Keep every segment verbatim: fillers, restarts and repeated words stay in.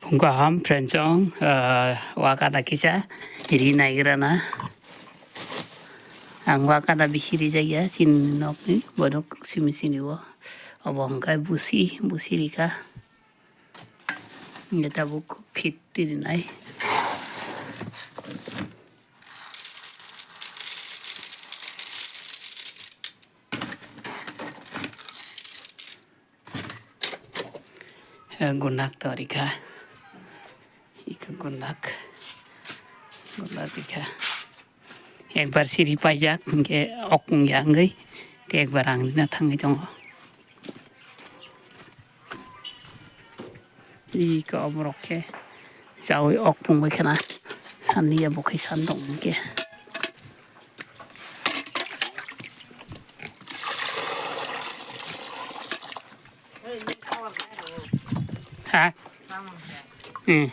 Phung kaham friends chong, ah, wakada kisa ri naigrana. Ang wakada bisi rijak ya, chini nokni borok simi sini o. Obo hwnkhe busi, busi rika. Hwnkhe tabuk fit tirinai. Eh, gunak to rikha. Ika gunak. Gunak rikha. Ekbar siri paijak, hwnkhe ok wngya wngwi. Tei ekbar ang rina thangwi tongo. Ika oborok khe chawi ok pungwi khena. Sanni ya bo khe san tong hwnkhe. Ha? Hmm.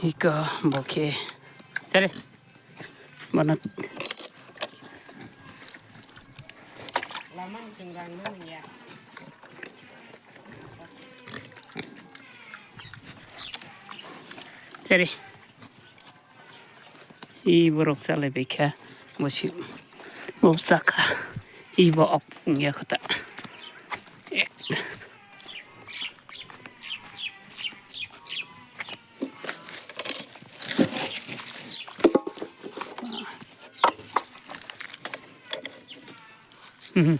Iko bo khe. Sare. Bono. Sare. I borok chalai bai kha, bo si, bo chakha, i bo ok wngya kho ta. Mhm.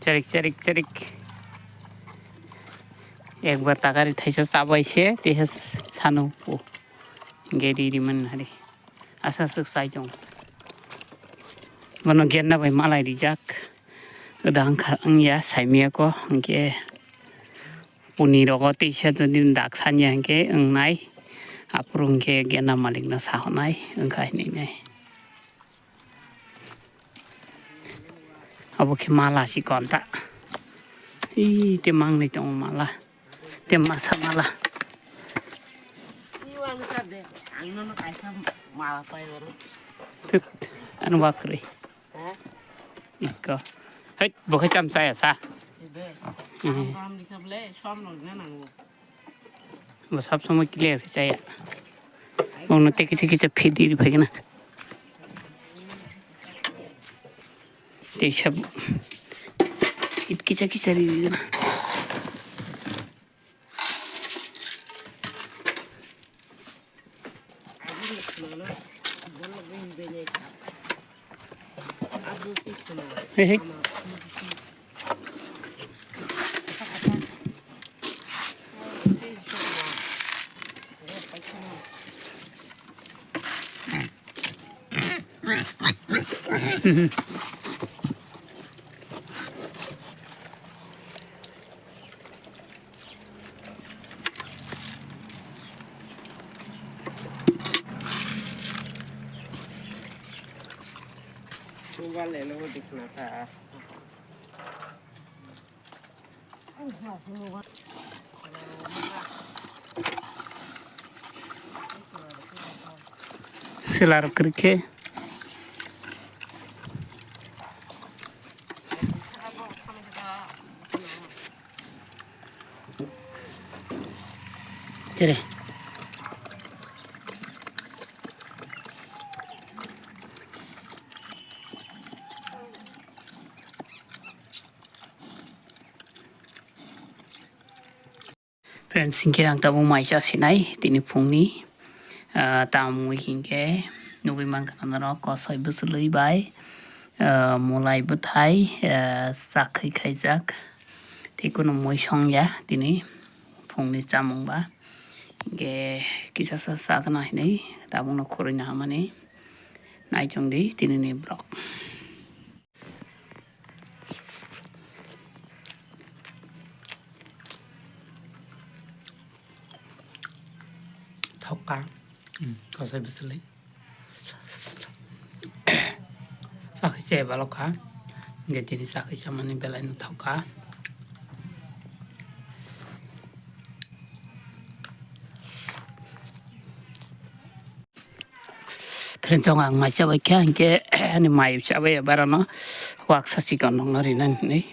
Cherik, cherik, cherik. Ekbar takari thaisa chabai se, teha sanu po. Geri riman hari. Asa suk sai jong. Bono genna bai malai rijak. Uda wngkha, wngya, saimiyako, hwnkhe puni rogo teisa jodi dak sanya hwnkhe wngnai. Aphuru hwnkhe genna malikno sahonai, wngkha hinwi nai. Obo khe mala si konta. Ih, te mangnwi tongo mala. Te masa mala. Tut, ano wakrwi. Iko. Hei, bo khe cham chaya sa. Bo sab somoi clear khe chaya. Bono te kisa kisa phidi ri phai gana. Te sab kisa kisa ri gana. Hey, hey. Selar kerikhe. Tere. Friends, hinkhe ang tabuk mai cha sinai tini phungni, ah, tamwi hinkhe nugwi mankha norok kosoi bwswlwi bai, ah, mulai bwthai, ah, chakhwi khaijak tei kunu mui songya tini phungni chamung ba. Hinkhe kisasa chakna hinwi tabukno khurui nahamani naichongdi tinini vlog. Thokha. Hmm, kosoi bwswlwi. Chakhe chai balokha. Hingke tini chakhe chamani belai no thokha. Friends, ang mai chabai kha, hingke ani mai chabai barano waksa chikon rok no rinani hinwi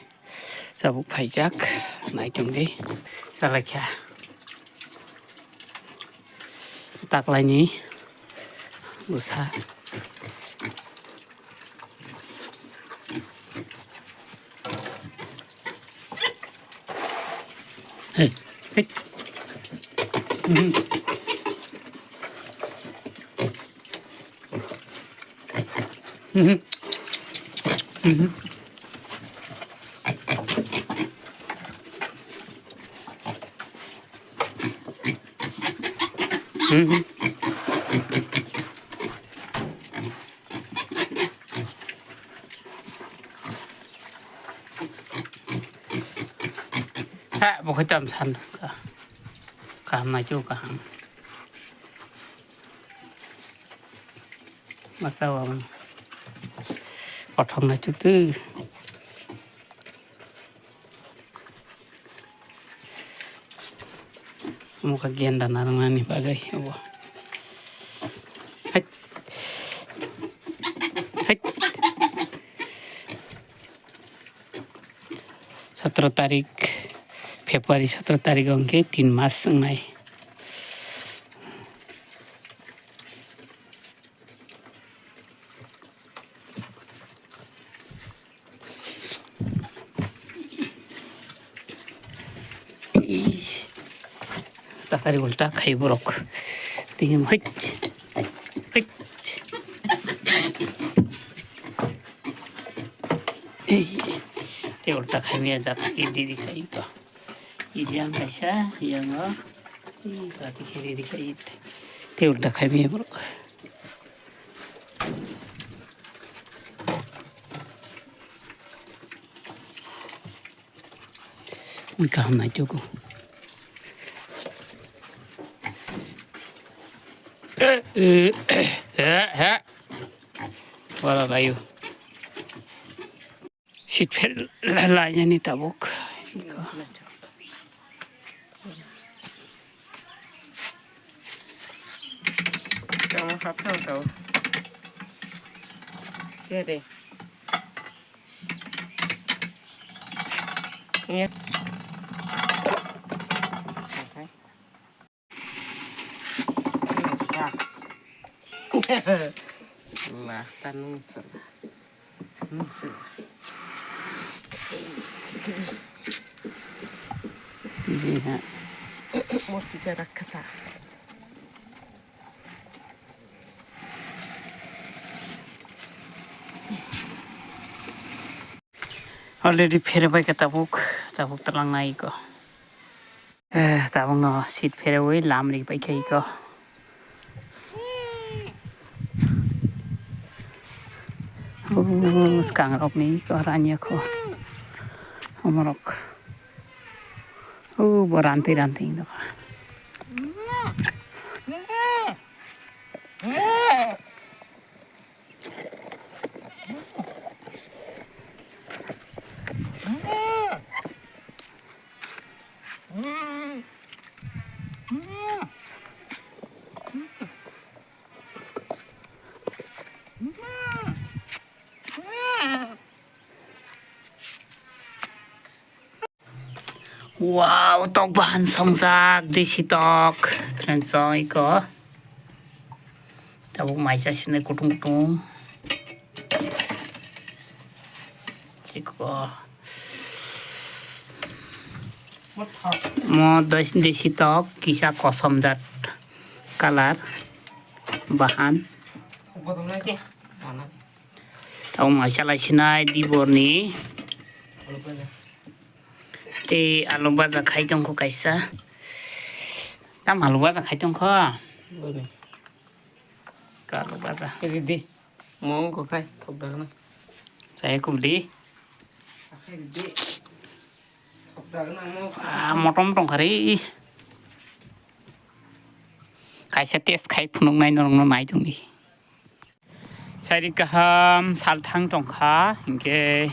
chabuk phaijak, naitung di chalai kha. Taklaini bwsa. Hey, hey. Mhm. Mhm. Mhm. Mhm. Ha, bo khe tam san ka. Kaham nai chu kaham. Masa wa. Kothok nai chu tu. Mukha genda narwknani bagwi obo. Hai. Hai. Sotro tarik, February sotro tarik hwnkhe tin mas wngnai. Takari ulta khai borok. Tini hoi. Hoi. Ei. Te ulta khai mi ajak idi di khai to. Idi ang kaisa, yang o. Ei, berarti kiri di khai. Te ulta khai mi borok. Ui, kaham nai tuku. Eh, eh, eh, eh, eh. Wala layu. Sit phel lainani tabuk. Tamo haptang tau. Kere. Iya. Oke. Lah, tanung sela. Tanung sela. Iya. Mau bicara kata. Already pherebai khe tabuk, tabuk talangnai iko. Eh, tabukno seat pherewi lam ribai khe iko. Oh, swkangrokni iko ranya kho. Omorok. Oh, bo rantwi rantwi wngkha. Wow, tok bahan songjak, desi tok. Friends, so iko. Tabuk maisa sinai kutung kutung. Chiko. Mo des-, desi tok, kisa kosom jat color, bahan. Tabuk maisa lai sinai, diborni. Tei alu baja khai tongkho kaisa. Tam alu baja khai tongkho? Boni. Ka alu baja. Ready. Mo wngkho khai, thok dagna. Chaya kubdi. Ready. Thok dagna mo. Ah, motom tongkha re. Kaisa test khai phunuknai norokno nai tongdi. Sairi kaham salthang tongkha, hinkhe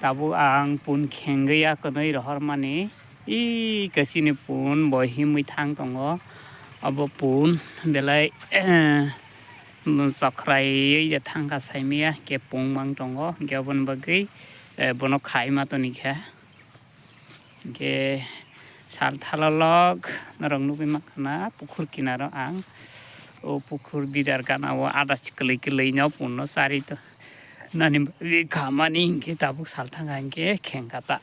tabuk ang pun khengwi ya kwnwi rohormani. I kasini pun bo himwi thang tongo. Abo pun belai, eh, chokrai ya thangkha saimaya, hinkhe pung mang tongo, hinkhe aboni bagwi, eh, bono khaima tonikha. Hinkhe sal thalalok norok nugwi mankha na pukhur kinaro ang. O pukhur bidar gana o ada kwlwi kwlwi no punno chari to nani bagwi khamani hinkhe tabuk sal thangkha hinkhe khengkha ta.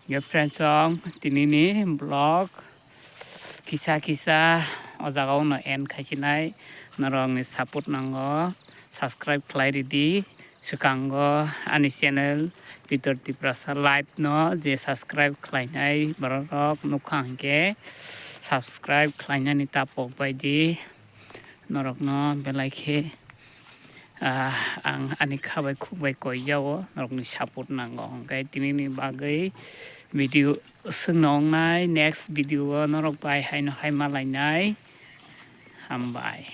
Hinkhe friends song tinini vlog kisa kisa o jaga o no end khaisinai, norokni support nango, subscribe khlai ridi. Swkango ani channel Pitor Tiprasa Live no je subscribe khlainai borok rok nukha hinkhe subscribe khlainani tapok baidi norokno belai khe, ah, ang ani kha bai khuk bai koi jao norokni support nango hinkhe tinini bagwi video swngno wngnai next video o norok bai haino hai malainai hambai.